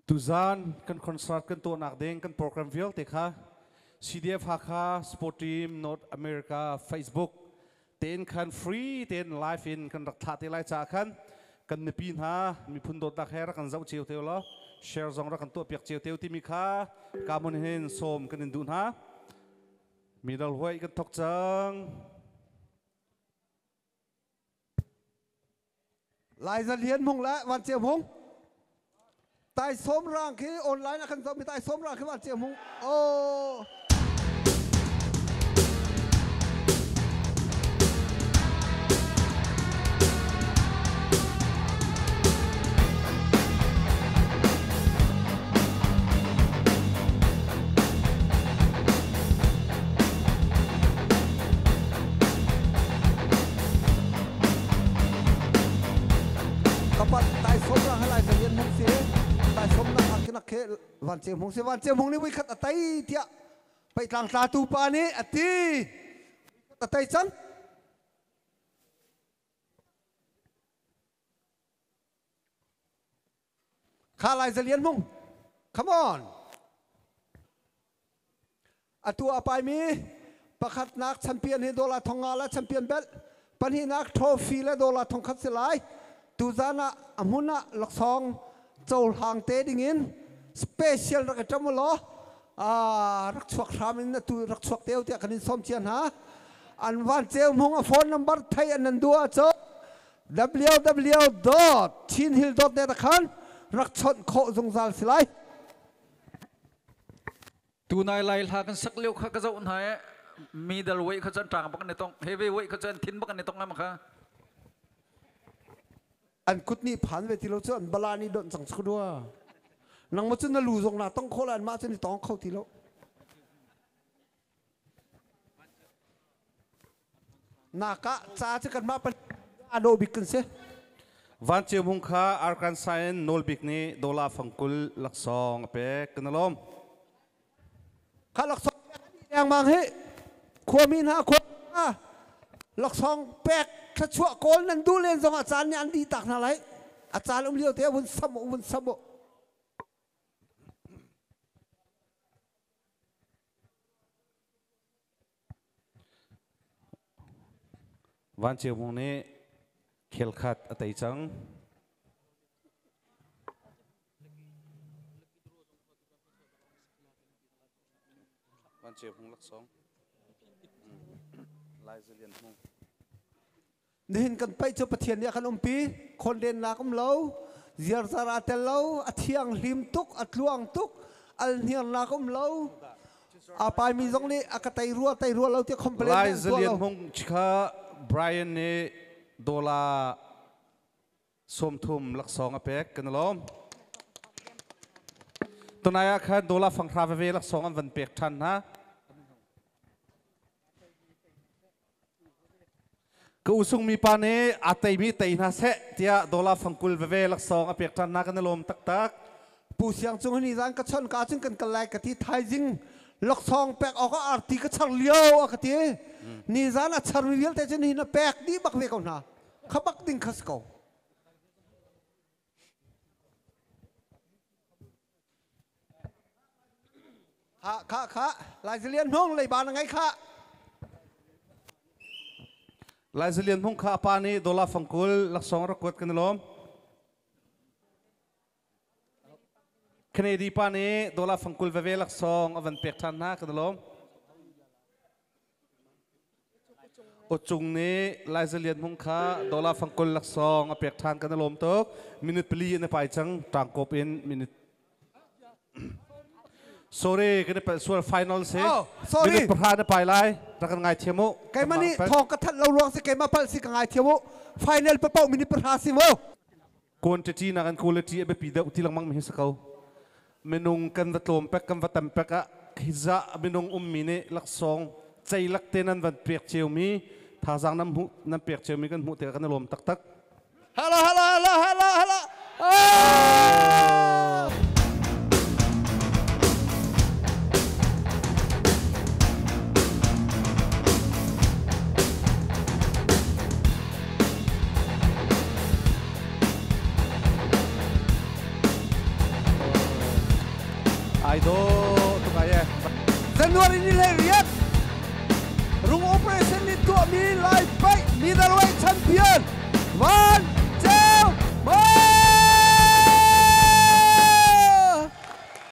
Tuzan kan concert kan tuahnak ding kan program vialte kha CDF Hakha Sport Team North America Facebook tein khan free tein live in kan rak thlah te lai caah khan kan mipi hna miphun dawtnak he rak kan zoh cio te law share zong rak kan tuah piak cio te timi kha kamun hin sawm kan in duh hna. Middle huai kan thok cang. Lai Za Lian Hmung le Van Ceu Hmung. Tai Som Rang khi online ah kan zoh mi Tai Som Rang khi Van Ceu Hmung. Oh. Kapat tai som ra halai za lian mung si tai som na akinak ke van che mung si van che mung ni vui khat atai tia pai tlang tla tu pa nih ati atai cang. Kha Lai Za Lian Hmung, come on. Atu a paimi pakhatnak champion hi dollar thong nga la champion belt, pahnihnak trophy le dollar thong khat si lai. Tuzan ah a hmun ah laksawng cohlang te dingin special rak i ṭam law rak chuak hram in atu rak chuak teo tiah kan in sawm cia hna. An van ceu hmung a phone number thei an nan duh ahcun www.chinhill.net ah khan rak chawnh khawh zungzal si lai. Tunai lai hla kan sak lio kha ka zoh hna i middle weight kha cun ṭang bak an i tong, heavy weight kha cun thin bak an i tong am kha. An kut nih phan ve ti lo cu an bala nih donh cang suk dua. Nang ma cun na lu zong na tong kho la an mah cun i tong kho ti lo. Naka ca cu kanmah pan a dawh bik kan si. Van Ceu Hmung kha Arkansas in Nawl Bik nih dollar fangkul laksawng a pek. Kan i lawm. Kha laksawng pek lengmang hi khuami hna khua hna laksawng pek thluachuah kawl nan duh len zong ah caan nih an dih tak hna lai. A caan um lio te vun sam u vun sam u. Van Ceu Hmung nih khel khat a tei cang. Van Ceu Hmung laksawng. Lai Zalian Hmung. Nihin kan paih cu Pathian nih a kan umpi. Khawndennak um lo, ziarzar aa tel lo, a thianghlim tuk, a tluang tuk, alhniarnak um lo. Aa paimi zong nih a ka tei rua, tei rua lo tiah complain Lai an tuah Zalian lo. Hmung kha Brian nih dollar 30 laksawng a pek. Kan i lawm. Tunai ah khan dollar fanghra veve laksawng an van pek ṭhan hna. Ka usung mi pa nih aa teimi tei hna seh tiah dollar fangkul veve laksawng a pek ṭhan hna kan i lawm taktak. Pu Siang Cung hi zan ka chon ka cun kan kal lai ka ti thaizing laksawng pek awk ah arti ka char lio a ka ti. Ni zan a charmi vialte cu nihin a pek dih bak ve ko hna. Kha bak ding kha si ko. Kha kha kha Lai Zalian Hmung leiba na ngei kha. Lai Zalian Hmung kha a pa nih dollar fangkul laksawng rak kuat kan i lawm. Kennedy pa nih dollar fangkul veve laksawng a van pek ṭhan hna kan i lawm. Awcung nih Lai Zalian Hmung kha dollar fangkul laksawng a pek ṭhan kan i lawm tuk. Minute pali in a pai cang ṭangkawp in minute. Sorry, kan i palh sual final si. Oh, sorry. Minute 10 na pai lai. Rak kan ngaithiam u. Keimah nih thawng ka thanh lo ruang si keimah palh si ka ngaithiam u. Final papaoh minute 10 si mu. Quantity nakin quality a biapi deuh ti lengmang mi hi si ko. Minung kan va tlawm pek kan va tam pek ah hizah minung ummi nih laksawng ceilak te nan van pek ciomi thazaang nan hmuh nan pek ciomi kan hmuh tikah kan i lawm taktak. Hello, hello, hello, hello, hello. Oh! Ai dawh tuk ai ee. January ni 18 Rung Operation nih tuahmi Lai Paih Middleweight Champion Van.